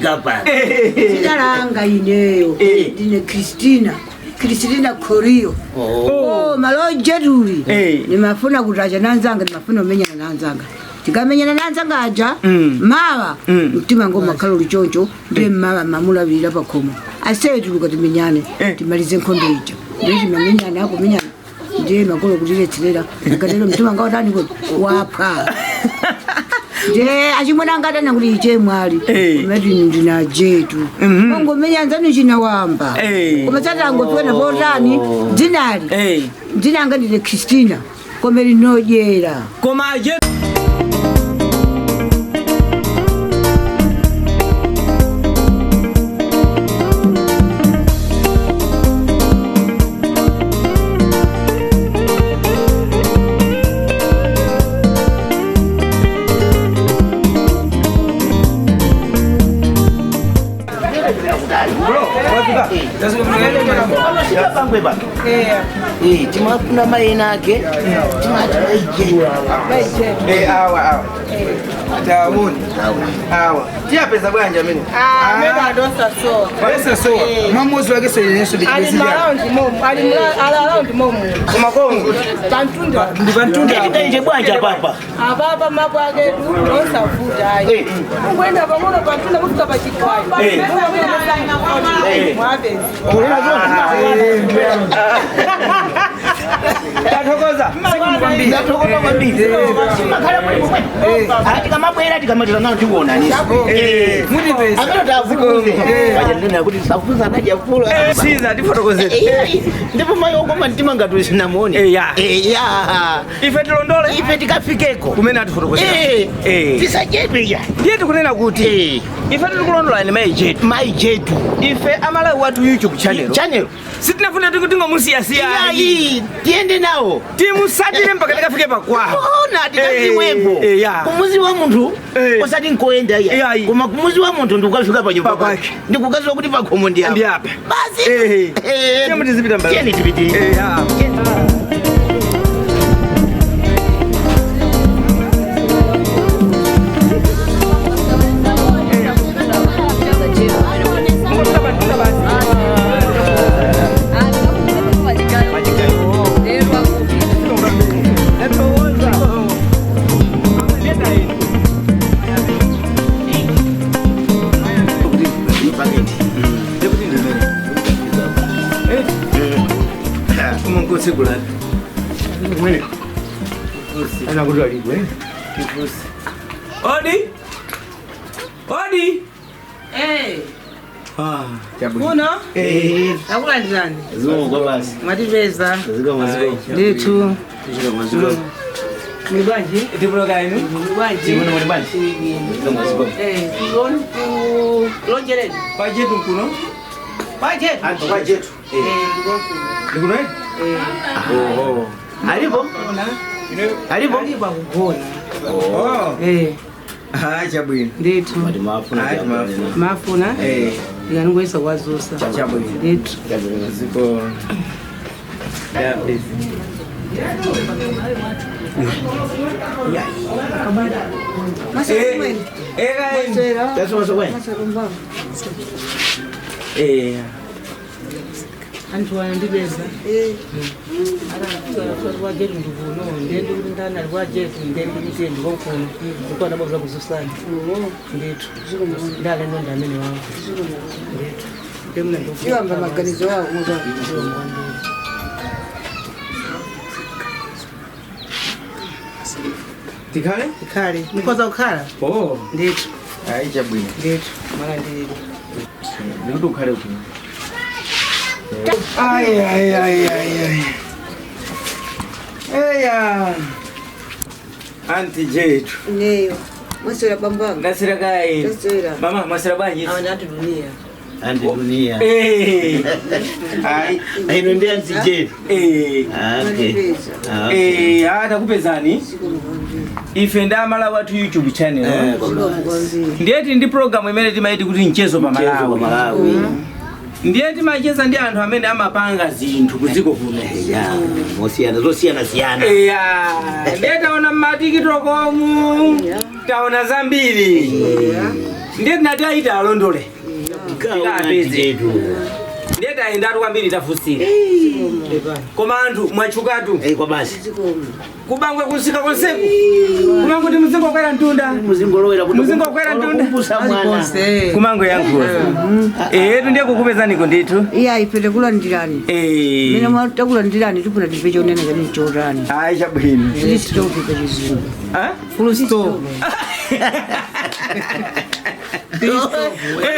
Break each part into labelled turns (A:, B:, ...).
A: Tafika pano.
B: Dzina langa ineyo
C: Eh.
B: ndine Kristina, Kristina Korio.
A: Oh.
B: Oh, malo jetuli.
C: Eh.
B: Nimafuna kutacha nanzanga, nimafuna umenyana nanzanga. Tikamenyana nanzanga aja, mawa mtima ngoma khalo lichoncho, ndiye mawa mamulawirira pakhomo. Aseye tuluka timenyane, timalize nkhondo ija. Ndiye timamenyana akumenyana. Ndiye makolo kutiletserera, ngatero mtima ngautani kuti wapha. Ndiye achimwena angatana kuti iche mwali.
C: Eh.
B: Kumati ndina jetu. Mangomenya nzanu chinawamba.
C: Eh.
B: Koma satangofika potani dzinali.
C: Eh.
B: Dzina anga ndine Christina koma linodyera.
C: Koma je
A: Pangwe pa. Eh, timafuna maina ake. Timati maije.
D: Eh, awa awa. Tauni. Awa. Tiyapeza bwanje amene.
E: Amene adosasowa.
D: Wayesasowa. Mwamuzi wake so yesu
E: Ali maraundi momu, ali around momu.
D: Kumakongo.
E: Pantunda.
D: Ndi pantunda.
A: Tikaije bwanja papa.
E: Apapa mapo ake osavuta ayi. Ungoenda pang'ono pantunda kufika pachikwayi. Mwapeza.
D: Tathokoza.
A: Ndathokoza kwambiri. Simakhala muli momwe. Ah, tikamabwera tikamatira nawo tikuona niso.
D: Eh, mutipeza.
A: Amene tafukuze. Paja ndinena kuti safuza anajafula.
C: siza tifotokozera.
A: Eh, ndipo mayi okoma mtima ngati sinamuone.
C: Eya.
A: Eya.
C: Ife tilondole
A: Ife tikafikeko.
C: kumene atifotokozera.
A: Eh.
C: Eh.
A: Tisachedwe ya.
C: Ndiye tikunena kuti
A: Eh.
C: ife titikulondola ni mayi jetu.
A: Mayi jetu.
C: Ife amalawi wathu YouTube channel.
A: Channel.
C: Sitinafuna tingomusiyasiya.
A: Iyayi, tiyende nawo.
C: Timusatire mpaka tikafike pakwawo.
A: Ona tikaziwepo.
C: Eh, ya.
A: Kumuzi wa munthu
C: Eh.
A: osati nkoyenda iya.
C: Iyayi.
A: Koma kumuzi wa munthu ndikukafika panyumba
C: Pakwake.
A: kwake. Ndikukaziwa kuti pakhomo ndi apa.
C: Ndi apa.
A: Basi.
C: Eh.
A: Eh.
C: Tiyeni tizipita mbali.
A: Tiyeni tipite.
C: Eh, ya. Odi. Odi.
E: Eh,
C: Ah,
E: kuno
A: Eh.
E: akulandirani
A: Zikomo basi.
E: mwatipeza
A: Zikomo zikomo.
E: ndithu.
A: Zikomo zikomo.
E: Muli bwanji?
C: Tibuloka inu.
E: Muli bwanji?
A: Muli bwanji? Zikomo zikomo.
E: Eh, kulonjereni.
C: Pajetu kuno.
E: Pajetu.
A: Anthu kwa jetu.
E: Eh, ndikokuno.
C: Ndikuno?
E: Eh,
C: Oho.
A: Alipo? Alipo?
E: alipo akugona.
D: Oh.
E: Eh,
D: Ah, chabwino.
E: ndithu.
A: Mafuna.
D: Ah, timafuna.
E: Mafuna?
D: Eh,
E: Ndikangoyesa kwazusa.
D: chabwino.
E: Ndithu.
D: Ziko. Ya, please.
B: Maswera.
C: Eh, kaini.
A: Tasoma sokwe.
C: Eh.
E: Anthu ayandipeza.
B: Eh,
E: Kwajetu ndikuno, ndiye kuti ndani ali kwajetu, ndiye kuti ndikokuno. Ndikuwa ndabwera kuzusana. Ndithu. Ndalendo ndi amene wawo. Ndithu. Ndiye mna ndikufa.
B: iwamba maganizo awo muza.
D: Tikhale?
E: Ikhale. Mukhoza kukhala?
D: Oh.
E: Ndithu.
D: Ayi chabwino.
E: Ndithu. Mwana ndili.
D: Ndikuti ukhale kuno. Ai ai ai ai ai. Eya. Anti jetu.
B: Ineyo. Maswera bambanga.
C: Ndasira kai.
B: Ndasira.
C: Mama, masira bwanji.
E: Awa ndi dunia.
A: Anti dunia.
C: Eh.
D: Ai.
A: Ino ndi anti jetu.
C: Eh.
A: Ah, okay.
B: Mwatipeza.
A: Ah, okay.
C: Eh, atakupezani.
B: Zikomo kwambiri.
C: Ife ndi amalawi wathu YouTube channel.
A: Eh,
B: Zikomo kwambiri.
C: Ndiye tili ndi program imene timaiti kuti mchezo pa
A: Mchezo
C: Malawi.
A: pa Malawi.
C: Ndiye timacheza ndi anthu amene amapanga zinthu kudziko kuno.
A: Ya, mosiyana zosiyana siyana.
C: Eya, ndiye taona mmatikitokomu, taona zambiri. Ndiye tinati aite alondole.
A: Kaapeze.
C: Ndiye tayendatu kwambiri tafusira. Koma anthu mwachukatu.
A: Eh, kwa basi.
C: Kubangwe kusika konseku. Kumango ti muzingokwera mtunda.
A: Muzingolowera kuti
C: Muzingokwera mtunda.
A: Kumbusa mwana.
C: Kumango yankhuza. Etu ndiye kukupezaniko ndithu.
B: Iya ife takulandirani.
C: Eh.
B: Mene mwatakulandirani tipuna timve chonena chani chotani.
C: Ayi chabwino.
B: Full stop pachizungu.
C: Ah?
B: Full stop.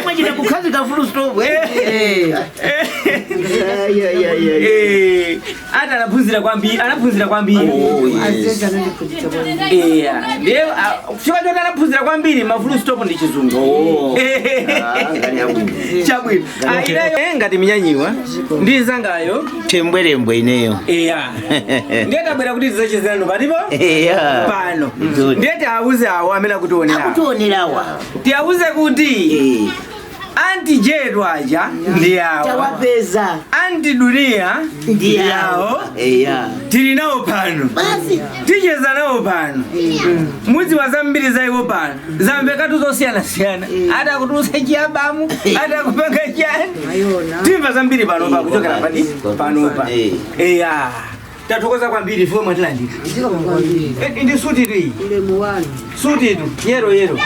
A: Mwachita kukhazika full stop. Eh.
B: Eh.
A: Ya ya ya.
C: Eh, ati anaphunzira kwambiri, anaphunzira kwambiri.
B: Azeta anandiphunzitsa kwambiri.
C: Iya, ndiye chifukwa choti anaphunzira kwambiri ma full stop ndi chizungu.
A: Oh.
C: Eh.
A: Ah, ngani yabwino.
C: Chabwino. Ah, ineyo ngati minyanyiwa ndi zangayo.
A: Tembwerembwe ineyo.
C: Iya. Ndiye tabwera kuti tizacezerano patipo
A: Eya.
C: pano.
A: Nzuri.
C: Ndiye tiawuze awo amene akutionera.
A: Akutionerawa.
C: Tiawuze kuti
A: Eh.
C: anti Jetu aja ndi awa.
A: Tawapeza.
C: Anti Dunia ndi awo.
A: Eya.
C: Tili nawo pano.
A: Basi.
C: Ticheza nawo pano. Mudziwa zambiri za iwo pano. Zamvekatu zosiyanasiyana. Atakutulutsa chiabamu, atakupanga chani.
B: Ayona.
C: Timva zambiri panopa kuchokera pani panopa.
A: Eh.
C: Eya. Tathokoza kwambiri ife mwatilandira.
B: Zikomo kwambiri.
C: Eh, Ndi suti tu iyi.
B: Ulemu wanu.
C: Suti tu. Yero yero.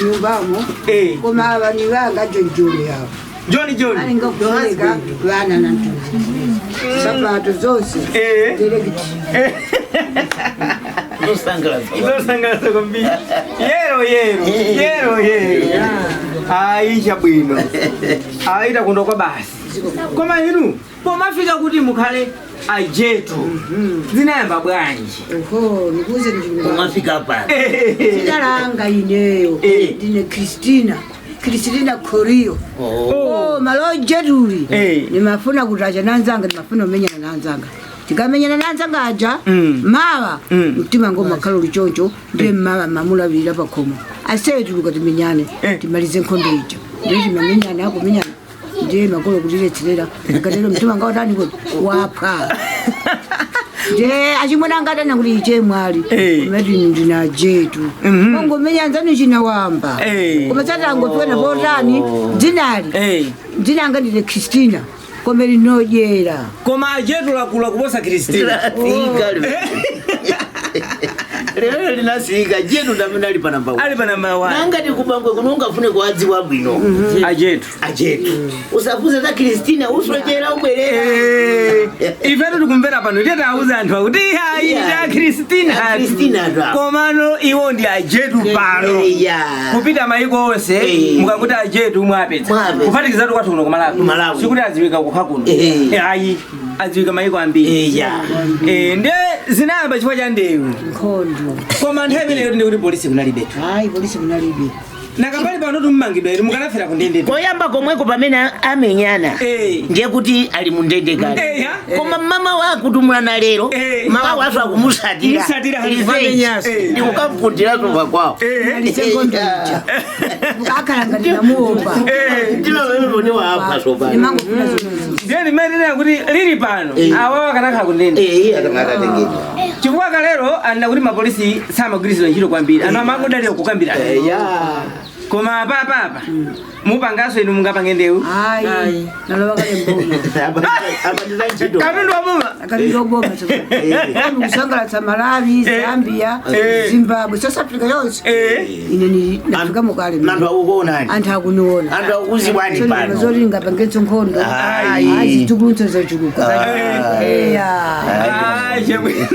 B: Nyumbamo
C: Eh.
B: koma avani vanga jonjoni avo
C: John John.
B: alinga kupereka vana na ntuzi sapato zonse
C: Eh.
B: direkiti
A: Zosangalatsa.
C: Zosangalatsa kwambiri. Yero yero. Yero yero. Ayi chabwino. Ayi takondwa kwa basi. Koma inu pomafika kuti mukhale ajetu. Zinayamba bwanji.
B: oho nikuze njunga
A: Umafika pano.
B: zina langa ineyo
C: Eh.
B: ndine Kristina Kristina Korio.
A: Oh.
B: Oh, malo jetuli
C: Eh.
B: nimafuna kuti aja nanzanga nimafuna umenyana nanzanga tikamenyana nanzanga aja mawa mtima ngomakhala uli choncho ndiye mmawa mamulawirira pakhomo asetuluka timenyane
C: Eh.
B: timalize nkhondo ija ndiye timamenyana akumenyana ndiye makolo kutiletserera ngatero mtima ngautani kuti wapha ndiye achimwene angatana kuti iche mwali
C: Eh.
B: kumati ndina jetu ongomenya nzanu chinawamba
C: Eh.
B: koma satangopfena potani dzinali
C: Eh.
B: ndinanga ndine Kristina koma linodyera
C: Koma ajetu lakula kuposa Kristina.
A: Linasika lero linasika jetu ndamene ali pa namba 1.
C: Ali pa namba 1.
A: Nanga tikubangwe kuno ungafune kuwadziwa bwino.
C: Ajetu.
A: Ajetu. Usafuze za Kristina uswechera ubwerera.
C: Ifetu tikumvera pano ndiye tawuza anthu akuti ayi ndi a Kristina.
A: A Kristina atu awo.
C: Komano iwo ndi ajetu pano.
A: Eya.
C: Kupita maiko onse
A: Eh.
C: mukakuti ajetu mwapeza.
A: Mwapeza.
C: Kuphatikizatu kwathu kuno kumalawi.
A: Kumalawi.
C: Sikuti adziwika kukha kuno.
A: Eh.
C: Ayi adziwika maiko ambiri.
A: Eya.
C: Eh, ndiye zinayamba chifukwa cha ndewu.
B: nkhondo
C: Koma nthawi imeneyo ndi kuti polisi kunalibetu.
B: ayi polisi kunalibe
C: Nakambali pano tummangidwa inu mukanafera kundende.
A: Koyamba komweko pamene amenyana.
C: Eh.
A: Ndiye kuti ali mundende kale.
C: Eya.
A: Koma mama wakutumulana lero.
C: Eh.
A: Mama wasu akumusatira.
C: Musatira.
A: Revenge.
C: Eh.
A: Ndikukamfundira kubva kwawo.
B: Malize nkhondo ija akhala ngati namuomba
C: Eh.
A: Ndilo wewe ni waapa sopano.
B: nimangofuna zomwezo
C: Ndiye limene linena kuti lili pano.
A: Eh.
C: Awawa akanakhala kundende.
A: Eh, akanakatengedwa.
C: Chifukwa kalero anena kuti mapolisi samagwirizira ntchito kwambiri. Anthu amangodalira kukambirana.
A: Eya.
C: Koma apapapa mupanganso inu mungapange ndewu.
B: ayi nalowa kale mboma
A: Apatira ntchito.
C: Katundu waboma.
B: akalinda oboma tsopano kusangalatsa Malawi Zambia
C: Eh.
B: Zimbabwe South Africa yonse
C: Eh.
B: ine nafika mukale
A: Anthu akukuonani.
B: anthu akuniona
A: Anthu akukuziwani pano.
B: zoti ngapangenso nkhondo
A: Ayi.
B: ayi zitukuluntso zachuluka eya
C: Ah, chebwino.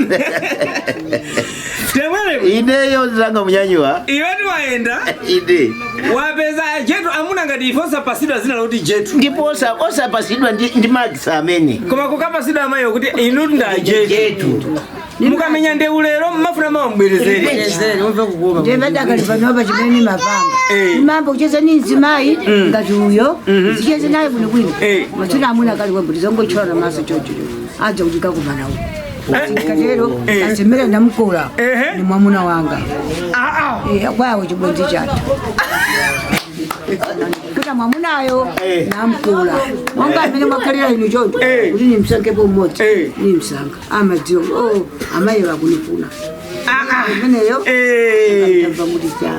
C: Temwere
A: Ineyo zanga munyanyiwa.
C: iwe tiwayenda
A: Ine.
C: wapeza jetu amuna ngati ife osapasidwa zina loti jetu.
A: Ndipo osapasidwa ndi Max amene.
C: Koma kukapasidwa amayo kuti inu nda jetu.
A: Jetu.
C: Mukamenya ndewu lero mmafuna mawa mbwerezere.
B: ndevadakali panopa chimene nimapanga
C: Eh.
B: nimamba kucheza ni mzimayi ngati uyo zicheze naye bwinobwino
C: Eh.
B: matsuna amuna akali kwambiri zongochora maso chocho adza kuti kakumanawo katero
C: Eh.
B: asemere ndamkola
C: Ehe.
B: ni mwamuna wanga
C: Ah, ah.
B: Eh, kwawo chibwenzi chathu kuti mwamunayo namkula mwanga amene mwakhalira inu choncho
C: Eh.
B: kuti nimsankepo mmodzi
C: Eh.
B: nimsanka amadziwa oh amayi vakunifuna Imeneyo.
C: Eh.
B: Ndamva kuti cha.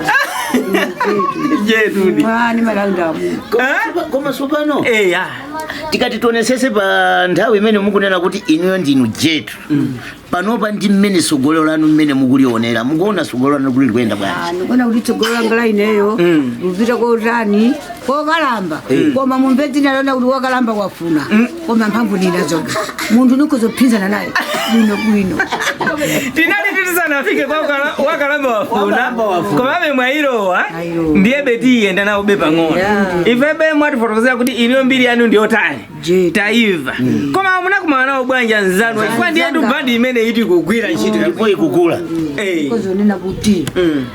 C: Jetudi.
B: Mwani malanda mu.
A: Koma sopano
C: Eh ya.
A: tikati tionesese pa nthawi imene mukunena kuti inuyo ndinu jetu panopa ndi mmene sogolo lanu mmene mukulionera, mukuona sogolo lanu kuli likuyenda bwanji?
B: Ndikuona kuti tsogolo langa la ineyo lupita kotani kokalamba, koma mumve dzina lona kuti wakalamba wafuna, koma mphamvu ninazobe munthu nikuzophinzana naye bwino bwino.
C: Tinali titisanafike kwa wakalamba wafuna,
A: Wakalamba wafuna.
C: komabe mwayilowa.
B: Mwayilowa.
C: Ndiye betiyenda nawo be pang'ono.
B: Yeah.
C: Ifebe mwatifotokozera kuti iniyo mbiri yanu ndiyotani.
B: Jetu.
C: Taiva koma munakumana nawo bwanji anzanu, chifukwa ndiye bandi imene iti kugwira ntchito
A: Ndipo ikukula.
C: Eh.
B: Kozonena kuti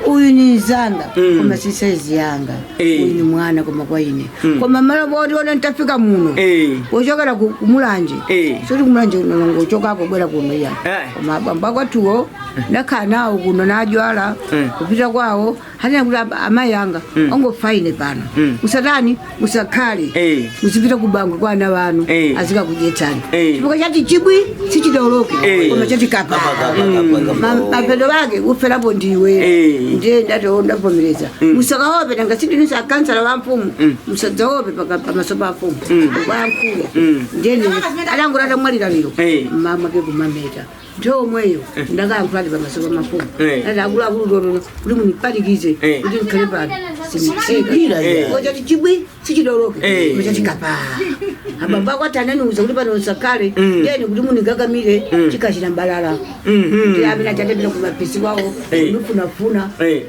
B: uyu ni nzanga, koma si saizi yanga.
C: Eh.
B: Uyu ni mwana koma kwa ine, koma malo poti ona ntafika muno
C: Eh.
B: wochokera kumulanje.
C: Eh.
B: Soti kumulanje ngochokako bwera kuno iya.
C: Eh.
B: Koma abambo akwathuwo ndakhala nawo kuno najwala kupita kwawo hanena kuti amayi anga ongofaine pano, usatani, usakhale,
C: Eh.
B: usipita kubangwe kwa ana wanu
C: Eh.
B: azikakudyetsani,
C: Eh.
B: chifukwa chati chibwi sichidoloke,
C: Eh.
B: koma chati kapa mapendo wake uferapo ndiwe.
C: Eh.
B: Ndiye ndati ndavomereza, musakaope nanga sindinisa akansala wa mfumu, musadzaope pamaso pa mfumu kwa mfuya. Ndiye alangula atamwalira lero
C: Eh.
B: mama ke kumameta nthomweyo ndakayankhulati pamaso pa mafumu,
C: Eh.
B: ati akuluakulu totono kuti munipalikize
C: Eh.
B: kuti ndikhale pano.
A: Sigwira, yeah.
B: Ochati chibwi sichidoloke,
C: Eh.
B: ochati kapa abambo ako ati ananiuza kuti pano usakhale, ndiyeni kuti munigagamire chikachita mbalala. Ndiye amene achatapita kumapisi kwawo
C: Eh.
B: kunufunafuna
C: Eh.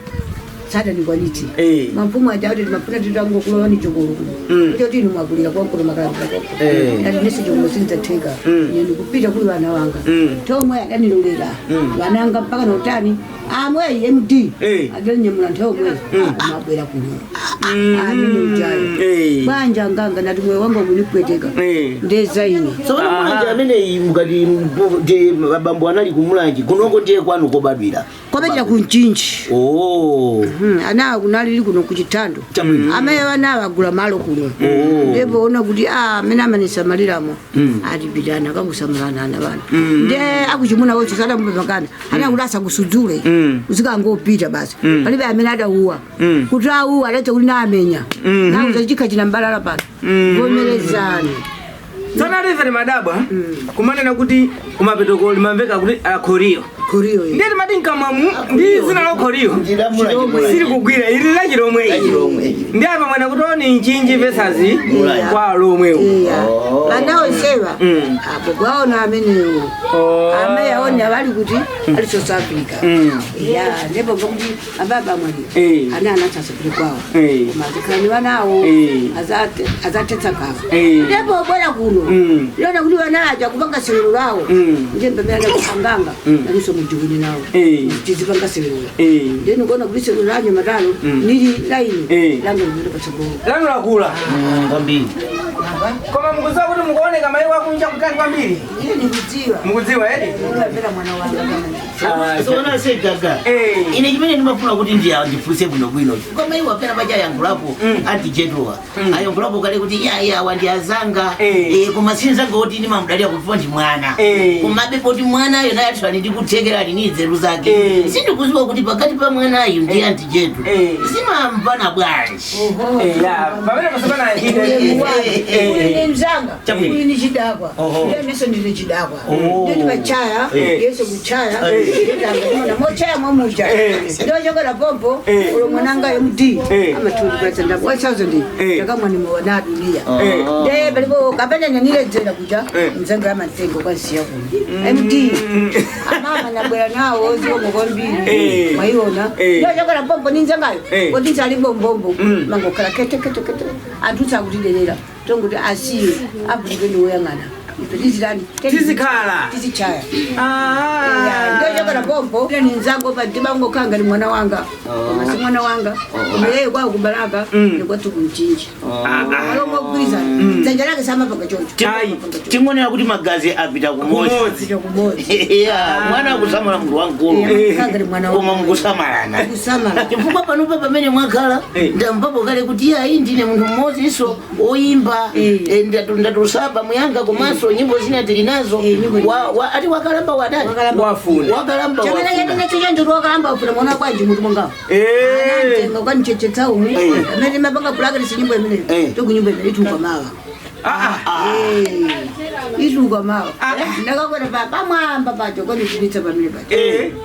B: sadanikwanitsi.
C: Eh.
B: Mafumu aja kuti mafuna titangokulowa ni chokolo kuno, kuti inu mwakulira kwankolo makalambira kwako, ati nese chokolo sinidzatheka, ine ndikupita kuli vana wanga. Thomwe adanilolera vananga mpaka notani amweyi MD
C: Eh.
B: adaninyamula nthomwe amabwera kuno amene ujayo
C: Eh.
B: bwanja nganga nati moyo wanga umunipweteka
C: Eh.
B: ndeza ine.
A: Tsopano mulanje ameneyi mukati ndiye abambo anali kumulanje kunoko, ndiye kwanu kobadwira?
B: Kwapetera kunchinji.
A: Oh.
B: Anawa kunalili kuno kuchitando, amayi anawa agula malo kuno, ndipo ona kuti amene amanisamaliramo atipitana akakusamalana ana bana, nde akuchimuna wocho sadamupepakana ana kuti asakusudzule, uzikangopita basi, palibe amene adauwa kuti auwa adacha kuti naamenya nauza chikha china mbalala pano, vomerezani.
C: Tsono alife madabwa kumanena kuti kumapetoko limamveka kuti akhoriyo.
B: Khoriyo.
C: Ndiye timati mkamwamu ndi zina la khoriyo sili kugwira ili la chilomwe ili.
A: Lachilomwe.
C: Ndi apa mwena kuti oni nchinji versus kwa lomwewo.
B: Iya, vana onsewa apo kwaona amenewo amayi aone avali kuti ali South Africa ya, ndipo ngokuti ababa amwalira,
C: Eh.
B: ana anatsasapire kwawo,
C: Eh.
B: koma azikhalani vanawo
C: Eh.
B: azatetsa kawo,
C: Eh.
B: ndipo bwera kuno lona kuti vana aja kupanga sewero lawo, ndiye pamene anganga naluso mujuwini nawo
C: Eh.
B: tizipanga sewerola.
C: Eh.
B: Ndiye nikuona kuti sewero lanyu matalo nili laini
C: Eh.
B: langa lipita patsogolo.
C: Lanu lakula
A: Kwambiri.
C: Koma mukudziwa kuti mukuoneka mayi wakunja kutali kwambiri?
B: Iye nikudziwa.
C: Mukudziwa edi?
B: Ndapera mwana wanga kama.
A: Sona segaga.
C: Eh.
A: Ine chimene ndimafuna kuti ndifunse bwinobwino, koma iwo apena pacha ayankhulapo antijetuwa ayankhulapo kale kuti yaya wandi azanga.
C: Eh.
A: Eh, koma sinzanga oti ndimamudalira kuti ndi mwana,
C: Eh.
A: komabe poti mwanayo naye athu ali ndikuthekera ali ni nzeru zake.
C: Eh.
A: Sindikudziwa kuti pakati pa mwanayo ndi antijetu
C: Eh.
A: zimamvana bwanji.
C: Ya, pamene pasopana.
B: Uyu ni mzanga,
A: Chabwino.
B: uyu ni chidakwa.
A: Oho.
B: Ndiye neso ndine chidakwa.
A: Oh.
B: Ndiye ndimachaya,
A: Eh.
B: yeso kuchaya, nditanga mochaya mwamucha.
C: Eh.
B: Ndiye chokera pompo,
C: Eh.
B: ulo mwananga MD
C: Eh.
B: amatuli kwa tsanda 1000
C: Eh.
B: takamwa ni mwana dunia.
C: Eh.
B: Ndiye palipo kapena nyaniledzera kuja
C: Eh.
B: mzanga amatengo kwa siya kuno. MD amama nabwera nawo zikomo kwambiri.
C: Eh.
B: Mwaiona.
C: Eh.
B: Ndiye chokera pompo ni nzangayo.
C: Eh.
B: Kodi tsali bombombo mangokhala kete kete kete anthu sakutiderera tonguti asiye abudikeni woyang'ana ife tizitani?
C: Tizikhala.
B: Tizichaya. Ndochokera pompo ni nzango pa ndimangokhala ngati mwana wanga, koma si mwana wanga, koma yeye kwawo kubalaka nikwathu kumchinji alongogwirizana dzanja lake samapanga chocho.
C: Ayi.
A: Tingonera kuti magazi apita kumodzi.
C: Kumodzi.
B: Kupita kumodzi.
A: Yeah, mwana akusamala munthu wamkulu.
B: Khala ngati mwana
A: Koma
B: wanga.
A: mukusamalana.
B: Kusamala.
A: Chifukwa panopa pamene mwakhala
C: Eh.
A: ndamvapo kale kuti ayi ndine munthu mmodzinso oyimba.
B: Eh.
A: Ndatusaba muyanga komanso Komanso nyimbo zina tili nazo.
B: Eh, nyimbo
A: Ati wakalamba wadani?
B: Wakalamba.
C: Wafuna.
A: Wakalamba
B: Chamene
A: wafuna.
B: chene chichenjo wakalamba wafuna mwana kwanji mutu mwangawo. Anamtenga kwanichechetsa umu. Amene mapanga pulakatisi nyimbo imeneyo. Toku nyimbo imene ituka mawa. Ituka mawa. Ndakakwera pamwamba pacho kwanichititsa pamene pacho.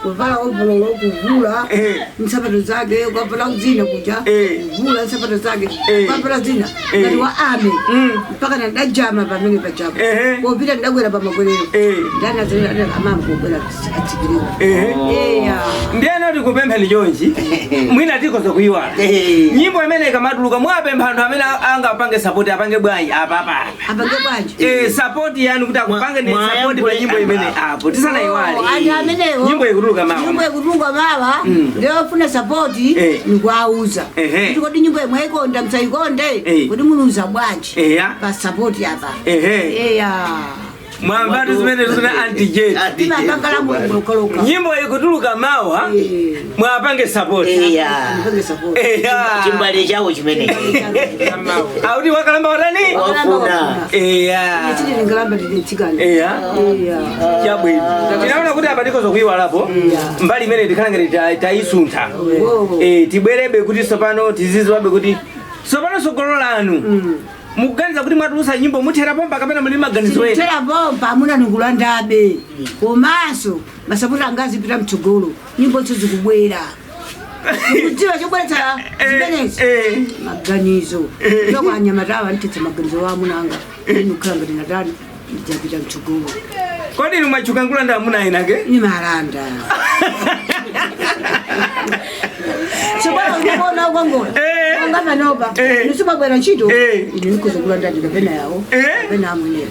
B: Kuvala ovulolo kuvula nsapato zake, ukavala zina kuja kuvula nsapato zake, ukavala zina ngati wa ame mpaka ndadajama pamene pachapo. Popita ndakwera pamakwerero. Ndanazalira amama kukwera atsikiriwa. Eya.
C: Ndiyeno tikupempheni chonchi, mwina tikoza kuyiwala nyimbo imene ikamatuluka, mwapempha anthu amene angapange support apange bwanji apapa?
B: Apange bwanji?
C: Support yanu kuti akupange ni support pa nyimbo imene apo tisanayiwale.
B: Oh, anthu amenewo.
C: Nyimbo ikutuluka mawa.
B: Nyimbo ikutuluka mawa. Ndiyofuna support nikuauza kuti kodi nyimbo imwe msaikonde, kuti muluza bwanji pa support apa. Eya.
C: Mwamvatu zimene zina anti Jet.
B: Timapangala.
C: Nyimbo ikutuluka mawa, mwapange support.
B: Ndipange support.
A: Chimbale chawo chimenechi.
C: Auti wakalamba watani?
A: Wafuna.
B: Chiti ndingalamba nditsikana. Eya.
C: Chabwino, tinaona kuti apa tikoza kuyiwalapo mbali imene tikhala ngati tayisuntha. Tibwerebe kuti tsopano tiziziwabe kuti tsopano tsogolo lanu mukuganiza kuti mwatulusa nyimbo muthera pompa kapena muli maganizo ena?
B: Tera pompa, amuna nikulandabe, komanso masapoti anga azipita mtsogolo, nyimbo nso zikubwera. Kudziwa chobweretsa zimenezi maganizo ndoko anyamatawa ndithetsa maganizo wa amunanga, inukhala ngati natani ndidzapita mtsogolo.
C: Kodi inu mwachuka nkulanda amuna inake?
B: Nimalanda tsopano ndikuona ukongola onga panopa nisumabwera ntchito ine nikuza kulanda kapena yawo kapena amwenewo.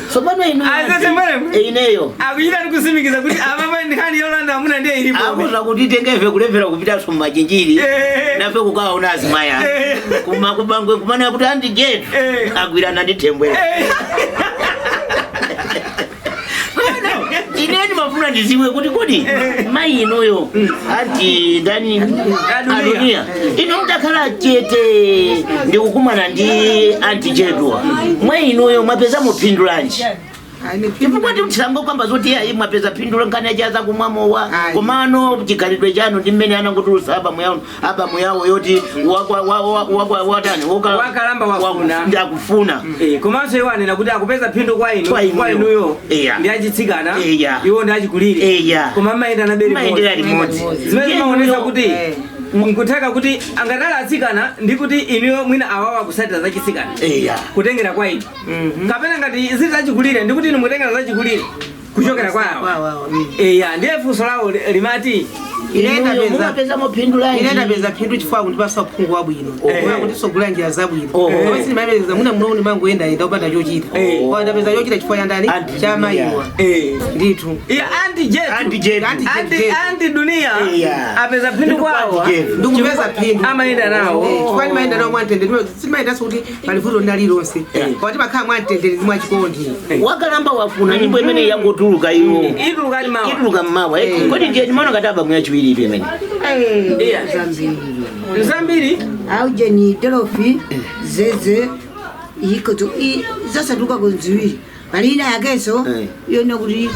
A: Tsopano inu
C: Azese mwene?
A: Ineyo
C: Akuchita ndikusimikiza kuti apapa nkhani yolanda amuna ndiye ilipo.
A: Akuza kuti tengefe kulepera kupitanso mmachinjiri nafe kukawaona azimaya kuma kubangwe kumana kuti andi Jetu agwirana ndi thembwera. Ine ndimafuna ndiziwe kuti kodi mayi inuyo anti ndani?
C: Adunia.
A: Adunia, inu mutakhala chete ndikukumana ndi anti Jetuwa, mwa inuyo mwapeza muphindulanji? Chifukwa tisango kwamba zoti ayi mwapeza phindu nkhani achaza kumwamowa, komano chikhalidwe chanu ndi mmene anangotulusa abamu yawo, abamu yawo yoti watani.
C: Wakalamba wafuna.
A: Ndakufuna.
C: Komanso iwo anena kuti akupeza phindu kwa inu.
A: Kwa inuyo.
C: Kwa inuyo ndi achitsikana, iwo ndi achikulire, koma mmayenda nabe.
A: Mayendera limodzi.
C: Zimene zimaonesa kuti nkutheka kuti angatala atsikana ndi kuti inuyo mwina awawa kusatira zachitsikana kutengera kwa inu, kapena ngati zili zachikulire ndi kuti inu mukutengera zachikulire kuchokera kwa awa. Eya, ndiye funso lawo limati
A: Inuyo mumapeza muphindu lanji?
E: Ine ndapeza phindu chifukwa kundipasa uphungu wabwino kuti sogula njira zabwino. Koma sindimapeza muna muno ndimangoyendayenda opanda chochita. Koma ndapeza chochita chifukwa cha ndani?
A: Anti
E: Cha
A: Dunia.
E: mayiwa ndithu.
C: Iya, anti Jetu.
A: Anti Jetu.
C: Anti anti Dunia apeza phindu kwawo.
A: Anti Jetu.
E: Ndikupeza phindu.
C: Amayenda nawo.
E: Chifukwa ndimayenda nawo mwamtendere, simayendanso kuti pali vuto lililonse, koma timakhala mwamtendere ndi mwachikondi.
A: Wakalamba wafuna nyimbo imene yangotuluka iwo.
C: Ituluka ali mawa.
A: Ituluka mmawa. Kodi ndiye ndimaona ngati abamu yachiwiri itu imene?
B: Zambiri.
C: Zambiri.
B: Aujeni tolofi zeze ikoto zasatuka kunziwiri pali ina yakenso yona kuti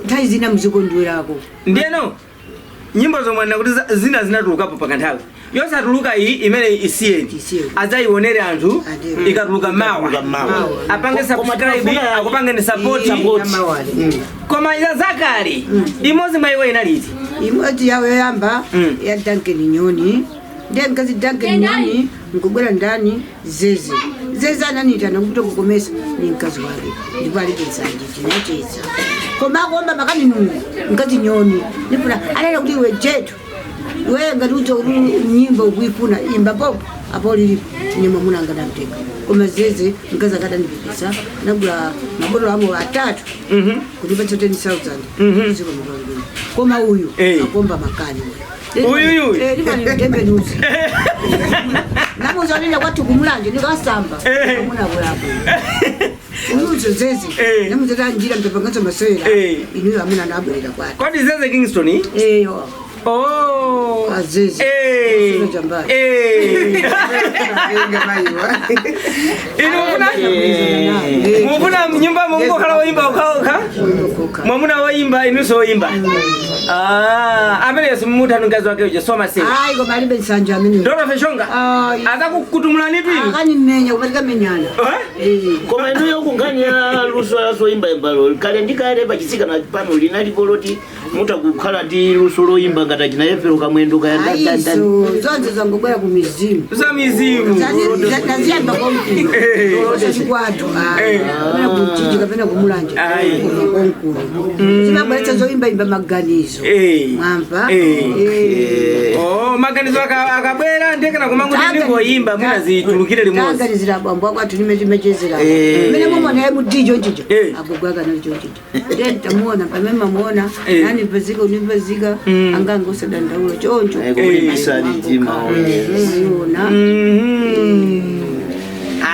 B: nthawi zina muzikondwerako.
C: Ndiyeno nyimbo zomwe nakuti zina zinatulukapo pakanthawi yosatuluka iyi imene isiyeni.
B: Isiyeni.
C: Adzayionere anthu
B: Ade.
C: ikatuluka mawa.
A: Ituluka mawa.
C: Apange
A: Koma
C: subscribe, akupangeni support.
E: Namawale.
C: Koma ya zakale imodzi mwa iwo inaliti?
B: Imodzi yawo yoyamba ya Duncan Nyoni, ndiye mkazi Duncan Nyoni nkubwera ndani zeze zeze ananitana kupita kukomesa ni mkazi wake, ndipo alibe nsanje chinacheza koma akuomba makani nungu mkazi Nyoni nifuna anena kuti iwe Jetu, iwe ngati udzo kuti nyimbo ukuifuna imba popo apo lilipo ine mwamuna angadamtenga, koma zeze mkazi akadanipikisa nagula mabotolo amo atatu kutipatsa 10,000 ziko mutolibwino, koma uyu akomba makani.
C: Uyu, uyu.
B: Lipanimtembenuzi namuza nina kwathu kumulanje nikasamba amunabwerapo uyuzo zeze namuza tanjira mtapanganso masewera inuyo amuna nabwerera kwati.
C: Kodi zeze Kingston?
B: Eyo.
C: Oh.
B: Azizi.
C: Eh.
B: Sio jambari.
C: Eh. Inu mufuna mufuna mnyumba mungokhala woyimba okhaokha mwamuna woyimba inunso woyimba. Ah, amene simumutha mkazi wake uja soma sina.
B: Ayi, koma alibe nsanja amene.
C: Ndorofe shonga.
B: Ayi.
C: Azakukutumulani pili.
B: Akanimenya kupatika menyana.
C: Eh?
A: Koma inuyo kunkhani ya luso la zoyimbayimbalo, kale ndi kale pachitsikana pano linalipo loti mutakukhala ndi luso loyimba ngati achina Kamwendo kaya ndandandani?
B: Ayiso zonse zangobwera ku mizimu.
C: Za mizimu.
B: Ndaziyamba konkuno osati kapena kumchiji kapena kumulanje.
C: Ayi.
B: Konkuno zimabweretsa zoyimbayimba maganizo. Mwamva?
C: Eh. Oh, maganizo akabwera ndekana kumangu ndingoyimba mwina zitulukire limodzi.
B: Taganizira bambo ako ati nimechezera mene mumona emudijo nchijo agogwaka nacho nchijo then tamuona pamene mamuona nani pezika unipezika anganga usadandaula choncho.
A: Kulimbisa mtima.
B: Iona.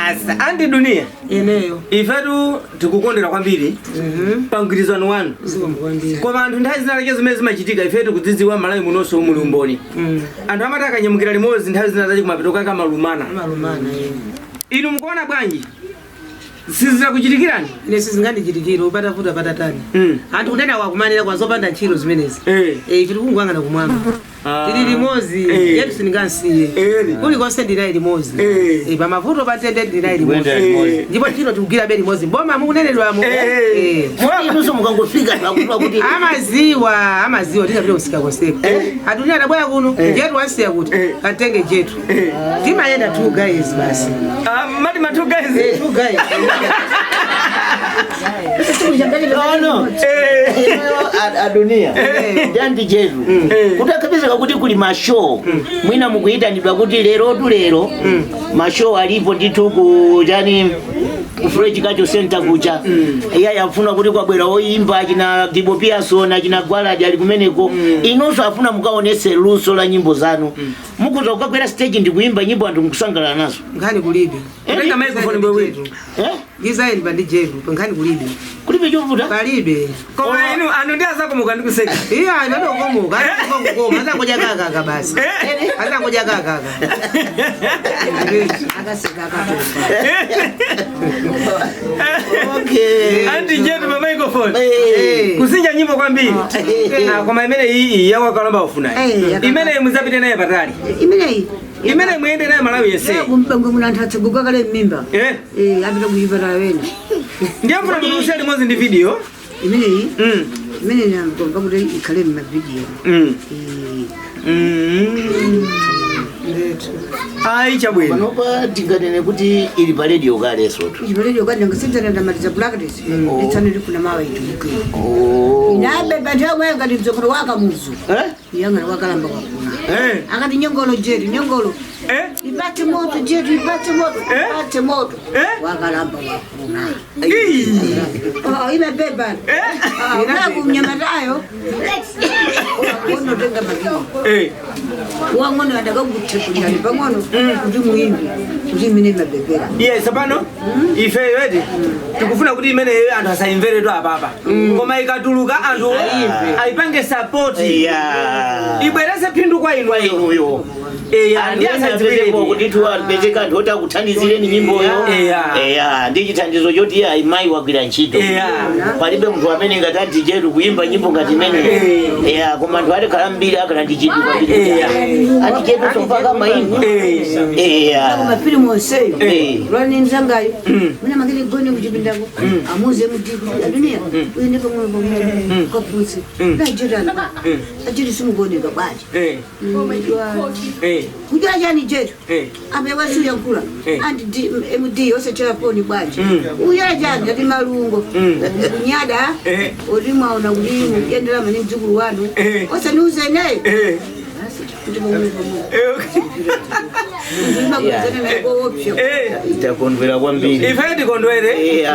C: Asa andi dunia
E: Ineyo.
C: Ifetu tikukondera kwambiri pa mgwirizano wanu. Koma anthu nthawi zina lake zimene zimachitika ifetu kudzidziwa Malawi munonso muli umboni. Anthu amati akanyamukira limodzi nthawi zina zachi kumapeto kake amalumana.
E: Amalumana.
C: Inu mukuona bwanji? Sizizakuchitikirani?
E: Ine sizingandichitikire upatavuta patatani. Anthu kunena wakumanira kwa zopanda ntchito zimenezi. Ife tikungwangana kumwamba. Tili limodzi, yetu sindingansiye. Kulikonse ndinayi limodzi. Pamavuto patende ndinayi limodzi. Ndipo ntchito tikugwira be limodzi. Mboma mukunenedwamo.
A: Inunso mukangofika pakuti kuti
E: Amaziwa, amaziwa tikapita kusika konseko. Adunia adabwera kuno, jetu wansiya kuti katenge jetu. Timayenda two guys basi.
C: Ah, mati ma two guys.
E: Two guys.
A: No. Adunia ndi jetu kuti akapezeka kuti kuli mashow mwina mukuyitanidwa kuti lero tu lero mashow alipo ndithu ku chani ku French Cultural Center kucha iye afuna kuti kwabwera oyimba achina Gibo Pearson achina Gwaladi ali kumeneko inonso afuna mukaonese luso la nyimbo zanu mukuza kukakwera stage ndi kuimba nyimbo anthu mukusangalala nazo.
E: Nkhani kulibe.
C: Kutenga microphone bwewe.
A: Eh?
E: Design pandi jetu, nkhani kulibe.
A: Kulibe chovuta?
E: Palibe.
C: Koma inu anthu ndi azakomoka ndi kuseka.
E: Iya, anokomoka, anokomoka, azangodya kakaka basi. Azangodya kakaka.
B: Akaseka akatopa.
A: Okay.
C: Andi jetu pa microphone. Kusinja nyimbo kwambiri. Ah, koma imene iyi yawakalomba ufuna. Imene muzapite naye patali.
B: Imeneyi.
C: Imene muyende naye Malawi yese.
B: Kumpangwe muno anthu atseguka kale m'mimba. Apita kuchipatala wena.
C: Ndiye mfuna mutulutse limodzi ndi video.
B: Imeneyi. Imeneyi namgomba kuti ikhale m'mavidiyo.
C: Ayi chabwino.
A: Panopa tinganene kuti ili pa radio kale sotu.
B: Ili pa radio kale ngasenzana ndamaliza practice. Nditsane ndifuna mawa ituluke. Inabe banthu yomwe ngati mdzokolo wakamuzu. Iyang'ana wakalamba kwakuna. Akati nyongolo jetu nyongolo. Ipate moto jetu ipate moto ipate moto. Wakalamba kwakuna. Oh, imebeba. Unakumnyamatayo. Unotenga makini. Wang'ono adakakuthekulirani pang'ono kuti muimbi kuti imene imabebera.
C: Yes, pano ife weti tikufuna kuti imene anthu asayimveretu apapa. Koma ikatuluka anthu ayipange support. Ibwerese phindu kwa inu inuyo. Ndi asadziwirepo
A: kuti apezeka anthu oti akuthandizireni nyimboyo. Ndi chithandizo choti ayi mayi wagwira ntchito. Palibe munthu amene ngati anti jetu kuimba nyimbo ngati imeneyo. Koma anthu atikhala mbiri akhala ndi chidwi kwambiri. Anti jetu sopaka mayimba.
B: Mafilimu onseyo lwani mzangayo muna makini gone kuchipindako amuze mudiko adunia uyende pamwe pamwe kapunsi najerana achiri simugoneka bwaji kudya chani jetu ambe wasuyankhula anti md osachera foni bwaji uyala chani ati malungo kunyada oti mwaona kuti muyendera mane mdzukulu wanu osaniuze ineyo kuti pamwe pamwe
A: Takondwera kwambiri.
C: Ife tikondwere.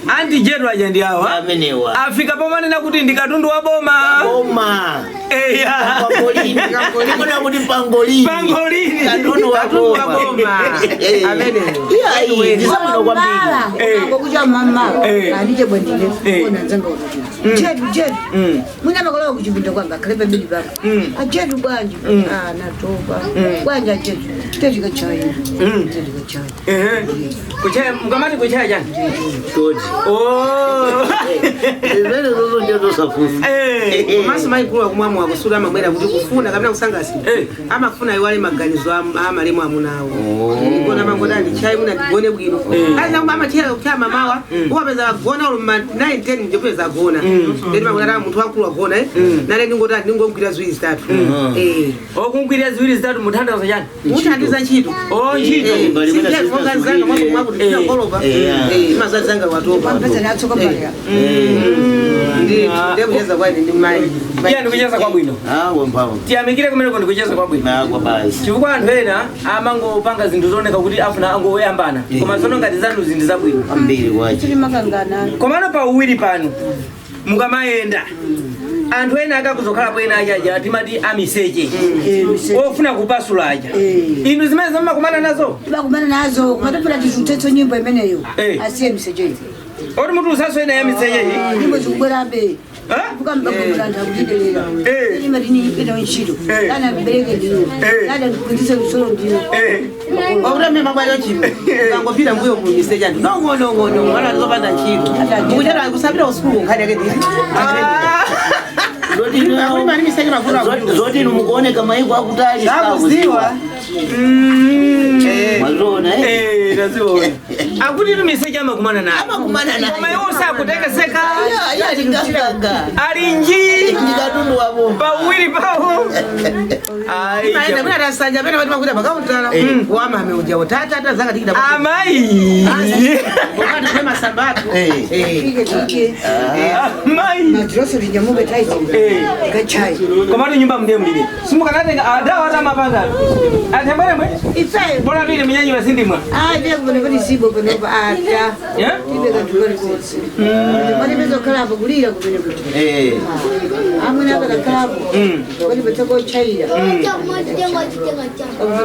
C: Anti jetu aja ndi awa.
A: Amenewa.
C: Afika pomanena kuti ndi katundu wa boma.
A: Boma.
C: Eya.
A: Pangolini. Kuna kuti pangolini.
C: Pangolini.
A: Katundu wa
E: Katundu wa
A: boma.
E: boma. Ameneyo.
A: Iya, ndisabwino kwambiri.
B: Ngokucha mama
C: Eh.
B: andije bwendine
C: Eh.
B: ona nzanga kuti chetu chetu mwina makolowa kuchipinda kwanga khale pambili pako achetu bwanji ah natopa bwanji achetu chetu kachayi chetu kachayi
C: Ehe. Kuchaya mkamati kuchaya chani?
A: Toti.
C: Oh.
A: Zimene zozo ndiyo zosafusa.
C: Eh.
E: Komanso maikulu akumwamwa akusula amabwera kuti kufuna kapena kusangalatsa
C: Eh.
E: amafuna iwale maganizo amalemu amunawo igona mangotani chai muna ndigone bwino ali amachera kuchaya mamawa ukapeza agona ulo ma 9 10 ndipeza agona then mangotani munthu wankulu agona eh nale ndingotani ndingogwira ziwiri zitatu eh
C: Okungwirira ziwiri zitatu muthandazo chani?
E: muthandiza ntchito
C: Oh, ntchito.
A: Mbali mwina
E: simzanga mwakuti tinakolopa imazazanga watopa
B: pesa natsoka palera
E: ndiye kucheza kwaine ndi mayi
C: Iya ndikucheza kwabwino.
A: Ah, wamphamvu.
C: Tiyamikire kumeneko ndikucheza kwabwino.
A: Nagwa basi.
C: Chifukwa anthu ena amangopanga zinthu zooneka kuti afuna angoyambana. Koma tsono ngati zanu zinthu zabwino.
A: Ambiri wache.
B: tili makangana
C: Komano pa uwiri pano mukamayenda anthu ena akakuzokhalapo ena achaja timati amiseche ofuna kupasula aja inu zimene zammakumana nazo
B: timakumana nazo kumatopera tizutsetso nyimbo imeneyo
C: Eh.
B: asiye misecheyi
C: oti muti usaso ena ya miseche iyi
B: nyimbo zikubwerabe
C: Eh?
B: kukambakukulantha kutidelera
C: Eh.
B: imatini ita ntchito
C: Eh.
B: ana mbereke ndiyo
C: Eh.
B: ana mphunzitse lusolo ndiyo
C: Eh.
E: wakuti mmene mabwaliro chino ukangopita mbuyo mu miseche anthu nongonongono wana zopanda ntchito mukuchata kusapita kusukulu nkhani yake ndiri
A: Zoti inu-
E: Akuli mani miseche mavuto akulu.
A: Zoti inu mukuoneka maiko akutali
E: Sakuziwa.
A: Mazoona eh.
C: Eh, taziona akuti inu miseche amakumana nayo
A: Amakumana nayo.
C: koma iwo sakutekeseka
A: Ya, ya linganganga.
C: ali nji
A: Ndikatundu wa boma.
C: pauwiri pawo Ayi,
E: Maenda kuna tasanja pena pati makuta pakauntala wamame ujawo tatata zakatikita
C: amayi
E: wakati kwe masambatu
A: Eh.
B: fike tike
C: amayi
B: madiroso linyamuke taisi
C: Eh.
B: kachayi
C: komatu nyumba mdiye mlili simukanatenga adawa atamapanga atembweremwe
B: ife
C: bora pili mnyanyi wasindimwa
B: ate kupano pati sibo panopa ata
C: Eh?
B: tibe kanthu kalikonse patipeza kukhalapo kulira kumene kuti
A: Eh.
B: amwene akadakhalapo patipeza kochayira pano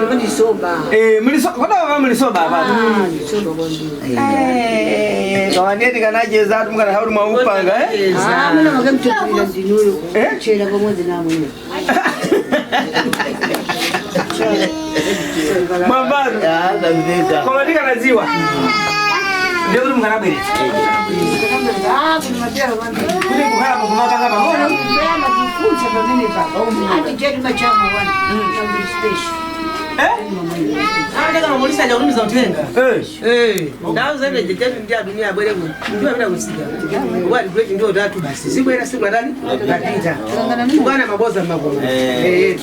B: pati soba
C: Eh, muliso kodawa mulisoba apa
B: soba kwambiri
C: Eh, kawaniye tikanacheza atu mukana hauri mwaupanga eh
B: amwene makamtutulira ndinuyo
C: Eh?
B: kuchera pamodzi namwene
C: mwambazo
A: Ah, kamveka.
C: koma tikanadziwa ndiye kuti mukanabweretsa kuti kukhalapo kumapanga pang'ono eh
E: amateka mapolisi aja kutumiza uthenga
C: Eh.
E: ndawo zene jejetu ndi adunia abwere kuno ndiwo amene akusika wati great ndiwo tatu basi zibwera siku latani lapita kukana maboza mmakoma
A: Eh.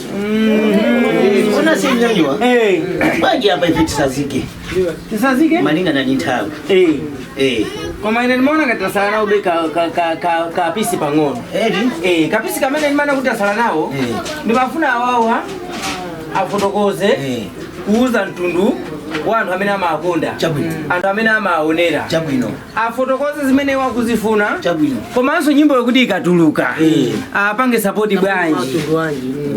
A: Ona sinyanywa.
C: Eh.
A: Bwanji apa ife tisazike.
C: Tisazike?
A: Malingana ndi nthawi.
C: Eh.
A: Eh.
C: Koma ine ndimaona ngati tasala nawo be kapisi pang'ono.
A: Eri.
C: Eh, kapisi kamene ndimaona kuti tasala nawo
A: Eh.
C: ndimafuna awawa afotokoze
A: Eh.
C: kuuza mtundu wa anthu amene amakonda
A: Chabwino.
C: anthu amene amaonera
A: Chabwino.
C: afotokoze zimene wakuzifuna
A: Chabwino.
C: komanso nyimbo yokuti ikatuluka
A: Eh.
C: apange sapoti bwanji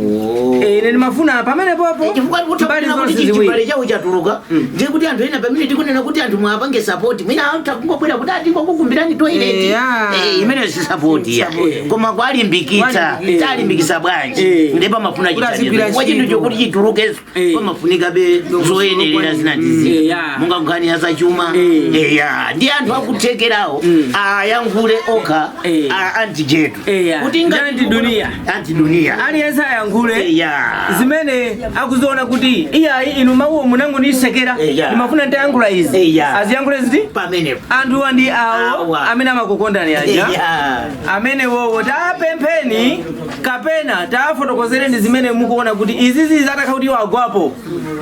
A: Oh.
C: Eh, ine ndimafuna pamene popo
A: Chifukwa
C: mbali
A: kuti
C: zonse
A: kuti chibale
C: ziwiri
A: chawo chatuluka ndiye kuti anthu ena pamene tikunena kuti anthu mwapange sapoti mwina anthu akungobwera kuti atingokukumbirani toilet
E: Yeah.
A: Eh, imeneyo si sapoti ya koma kwalimbikitsa talimbikitsa bwanji
C: Eh.
A: ndiye pamafuna
E: Kuti azigwira
A: chithandizo chinthu
E: ntchito.
A: chokuti chitulukenso
C: Eh.
A: pamafunika be zoyenerera zina ndi zina
C: Yeah.
A: monga nkhani ya zachuma
C: Eh.
A: eya ndi anthu akuthekerawo ayankhule okha
C: Eh.
A: a anti jetu
C: Yeah.
A: kuti
C: Ndi anti dunia.
A: anti dunia
C: aliyense ayankhule
A: eya
C: zimene akuziona kuti iyayi inu mawuwo munangonisekera
A: Eya.
C: ndimafuna ndiyankhula izi
A: Eya.
C: aziyankhule ziti
A: pamenepo
C: anthuwa ndi awo
A: Awa.
C: amene amakukondani aja
A: eya
C: amene wowo tapempheni kapena tafotokozereni zimene mukuona kuti izizi zatakha kuti wagwapo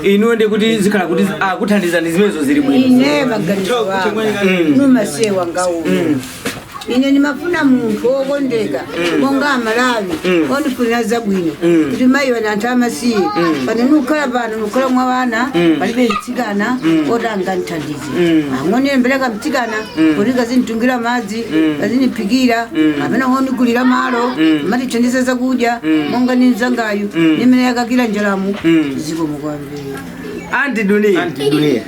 C: inuyo ndi kuti zikhala kuti akuthandizani zimenezo zili bwino
B: ine maganizo wanga numasiye wanga uno Ine ndimafuna munthu wokondeka monga Amalawi ondifunira zabwino, kuti mayi wana anthu amasiye pano, nukhala pano, nukhala mwa wana, palibe mtsikana oti angandithandize. Ang'onere mbereka mtsikana kuti kazinditungira madzi, kazindiphikira, kapena ngondigulira malo, matithandiza zakudya monga ni mzangayu nimene yakakira njalamu. Zikomo kwambiri.
C: Anti Dunia.
A: Anti Dunia,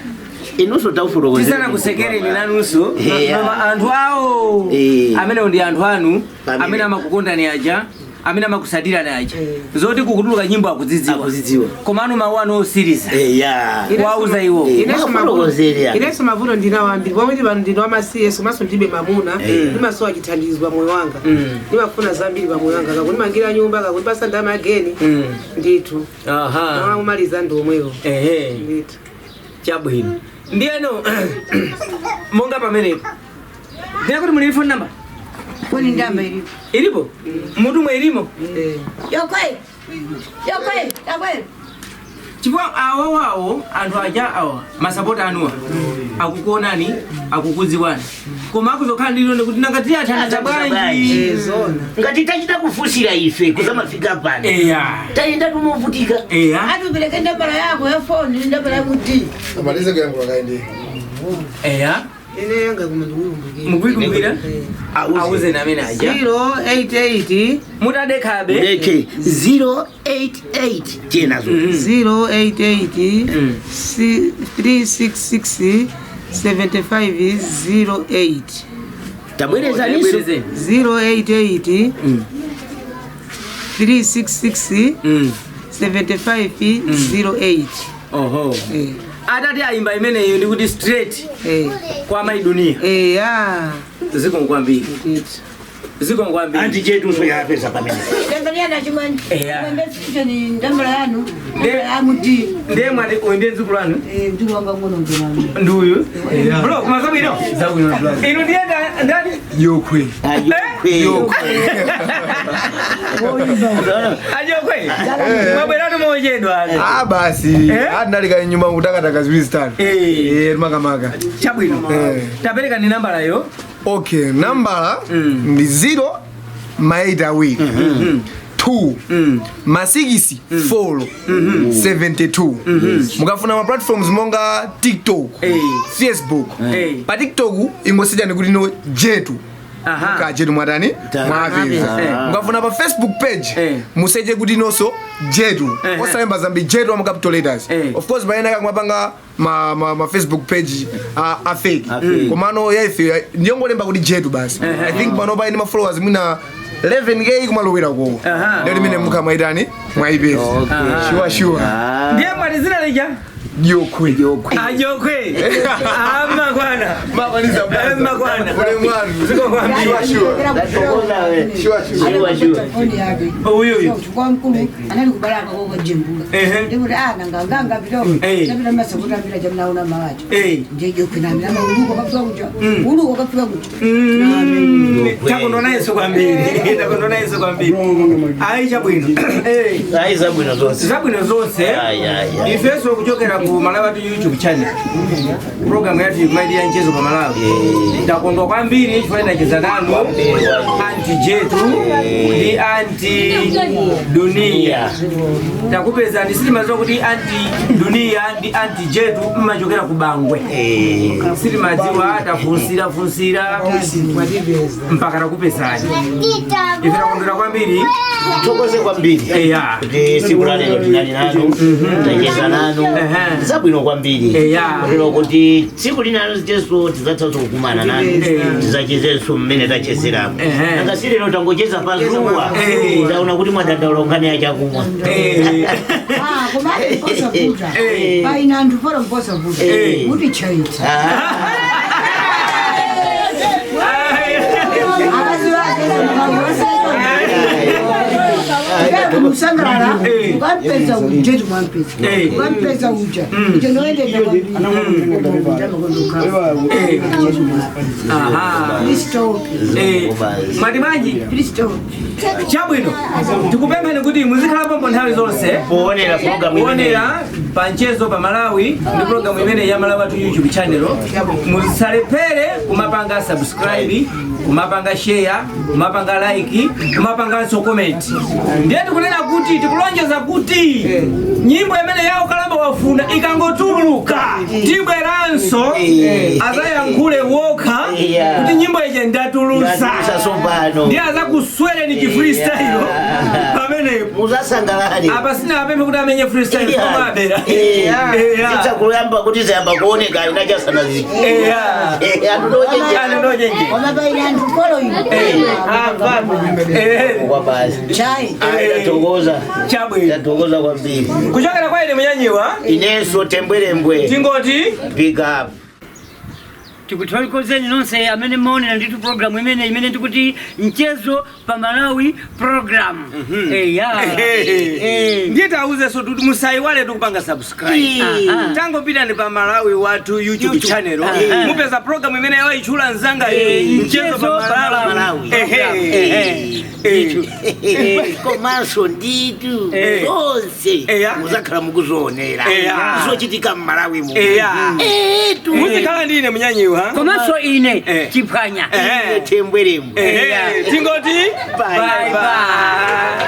A: inunso taufotokozera.
C: Tisana kusekereni nanunso.
A: Yeah.
C: Mama, anthu awo amenewo ndi anthu anu
A: Pamene.
C: amene amakukondani aja, amene amakusatirani aja, zoti kukutuluka nyimbo akudzidziwa.
A: Akuzidziwa.
C: Koma anu mawu anu osiriza
A: Eya.
C: wauza iwo.
A: Mwafotokozera.
E: Inenso mavuto ndinawo ambiri, pomwe ndi pano ndine wamasiye, komanso ndilibe mamuna. Ndimasowa chithandizo pa moyo wanga. Ndimafuna zambiri pa moyo wanga, kakundimangira nyumba, kakundipasa ndalama yageni ndithu.
C: Aha.
E: Kumaliza ndi omwewo.
C: Ehe.
E: Ndithu.
C: Chabwino, ndiyeno monga pamenepo ndina kuti muli phone number?
B: Foni ndamba ilipo.
C: Ilipo mutumwe ilimo.
B: Yokwe, yokwe, yokwe.
C: Chifukwa awowawo anthu aja awa masapota anuwa akukuonani, akukudziwani, koma akuzokhala ndilonde kuti nanga tiyathandiza bwanji?
E: Eh, zona.
A: Ngati tachita kufunsira ife kuzamafika pano,
C: Eya.
A: tayenda tumovutika.
C: Eya.
B: Ati upereke ndambala yako ya foni, ndambala yakuti.
F: Amalize kuyankhula kaindi.
C: Eya.
E: Ine yanga kuma ndikuyikumbukira.
C: Mukuyikumbukira, awuzeni amene aja.
E: 088.
C: Mutadekhabe.
A: Ndeke 088 tiyenazo.
E: 088 366 7508.
A: Tabwerezaniso.
C: Bwerezeni.
E: 088 366 7508.
C: Oho.
E: Eh.
C: Atati ayimba imeneyo ndikuti straight
E: Eh.
C: kwa Mayi Dunia.
E: Eya.
C: Zikomo kwambiri.
E: Ndithu.
C: Zikomo kwambiri.
A: Anti chetunso yapeza pamene.
B: Tanzania chimwe.
C: Eya.
B: Chimwe ndambala yanu yamuti.
C: Ndiye mwati uyu ndiye mdzukulu wanu?
B: Mdzukulu wanga ngono ndinami.
C: Nduyu bro, koma zabwino.
D: Zabwino, brother.
C: Inu ndiye ndani?
D: Yokwe.
A: Ayokwe.
C: Ajokwe, mwabweratu mochedwa.
F: Ah, basi.
C: Eh?
F: Andalika nyumba kutakataka ziwiri zitatu.
C: Eh.
F: Eh, makamaka.
C: Chabwino.
F: Eh.
C: Tapereka ni nambalayo.
F: Okay, nambala ndi 0 ma 8 awiri 2 ma 6 4 72. Mukafuna ma platforms monga TikTok,
C: Eh.
F: Facebook,
C: Eh.
F: pa TikTok ingosiyani kuti no Jetu.
C: Aha.
F: Ka Jetu mwatani, mwapeza.
C: Eh.
F: Mukafuna pa Facebook page,
C: Eh.
F: museche kuti nonso Jetu,
C: Eh.
F: osalemba zambi, Jetu ama capital letters.
C: Eh.
F: Of course paena kamapanga ma Facebook page a fake,
A: A fake.
F: komano yaife ndiyongolemba kuti Jetu basi. I think pano paine ma followers mwina 11K kumalowera kowo.
C: Aha.
F: Ndio limene mukamaitani mwaipeza. Sure, sure.
C: Ndiye mwati zina lija?
F: Yokwe.
C: Ajokwe, amakwana.
F: Makwaniza.
C: Eh, makwana.
F: Ule mwanu.
C: Zikomo kwambiri.
F: Sure, sure. Sure, sure.
A: Sure, sure.
B: Foni yake.
C: Uyu uyu.
B: Chukwa mkulu anali kubalaka koko jembula.
C: Ehe.
B: Ndikuti ah nanga nganga pito.
C: Eh.
B: Tapita masakuta ambira jamnaona mawacho.
C: Eh.
B: Ndiye kwina ama uluko kafika kuja. Uluko kafika kuja.
C: Takondwa nayenso kwambiri, takondwa nayenso kwambiri. Ayi, chabwino. Eh.
A: Ayi, zabwino zonse.
C: Zabwino zonse.
A: Ayi, ayi, ayi.
C: Ifenso kuchokera ku Malawi Wathu YouTube channel, program yathu ikumaitira mchezo pa Malawi, takondwa kwambiri chifukwa tinacheza nanu anti Jetu ndi anti Dunia. Takupezani, sitimadziwa kuti anti Dunia ndi anti Jetu mmachokera ku Bangwe. Sitimadziwa, tafunsira funsira
E: Mwatipeza.
C: mpaka takupezani. Ife takondwera kwambiri.
A: Thokoze kwambiri
C: Eya.
A: kuti tsiku la lero tinali nanu, tacheza nanu.
C: Ehe.
A: Zabwino kwambiri.
C: Eya.
A: Kutero kuti tsiku linalo jesu tidzatha kukumana nanu, tidzachezenso mmene tachezeramo.
C: Ehe.
A: Nanga si lero tangocheza pazuwa,
C: Eh.
A: taona kuti mwadandaula nkhani yachakumwa.
C: Eh.
B: Ah, koma mposavuta.
C: Eh.
B: Paina anthu polo mposavuta.
A: Eh.
B: Kuti chaitsa. Akazi wake. Kusangalala
C: Eh.
B: ukampeza ujetu mwampeza
C: Eh.
B: ukampeza uja uja noendenda
C: Aha. Eh, mwati bwanji? Chabwino, tikupemphani kuti muzikhala pompo nthawi zonse
A: Kuonera program imeneyi.
C: Kuonera pa Mchezo pa Malawi ndi programu imene ya Malawi Wathu YouTube channel. Musalephere kumapanga subscribe, kumapanga share, kumapanga like, kumapanganso comment. Ndiye tikunena kuti tikulonjeza kuti nyimbo imene yawo Kalamba Wafuna ikangotuluka, tibweranso azayankhule wokha kuti nyimbo ije ndatulusa.
A: Ndatulusa tsopano.
C: Ndiye azakuswereni chi freestyle pamenepo.
A: Muzasangalale.
C: Apa sinapemphe kuti amenye freestyle, koma abera.
A: Zitsakuyamba kuti zayamba kuoneka inachasana. Anthu
B: Koma anthu following.
A: Kwa basi.
B: Chai.
A: Tatokoza.
C: Chabwino.
A: Tatokoza kwambiri.
C: Kuchokera kwa ine Munyanyiwa,
A: Inenso Tembwerembwe.
C: Tingoti
A: big up.
G: Tikuthokozeni nonse amene maonera ndithu programu imene ndikuti Mchezo pa Malawi program, eya.
C: Ndiye tauzenso kuti musayiwale tikupanga subscribe. Tangopitani pa Malawi Wathu YouTube channel, mupeza program imene yawaitchula mzanga, Mchezo pa Malawi.
A: Malawi. Komanso nditu zonse muzakhala mukuzionera zochitika mmalawi mu. Etu.
C: Muzikhala ndi ine Munyanyiwa
G: komanso ine Chiphwanya.
A: Tembwerembwe.
C: Tingoti
A: Bye.
C: bye bye.